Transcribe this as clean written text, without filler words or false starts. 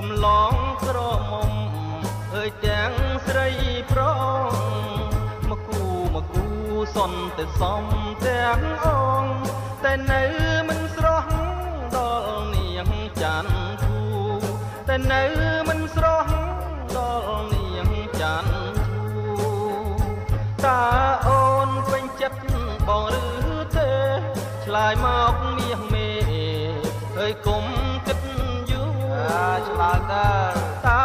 កំឡងក្រមុំអើយទាំងស្រីប្រងមកគូមកគូសន្តិសំទាំងអងតែនៅមិនស្រស់ដល់នាងចន្ទធូតែនៅមិនស្រស់ដល់នាងចន្ទធូតើអូនពេញចិត្តបងឬទេឆ្លើយមកមាសមេអើយគុំគិតយូរ ឆ្លើយទៅ តើ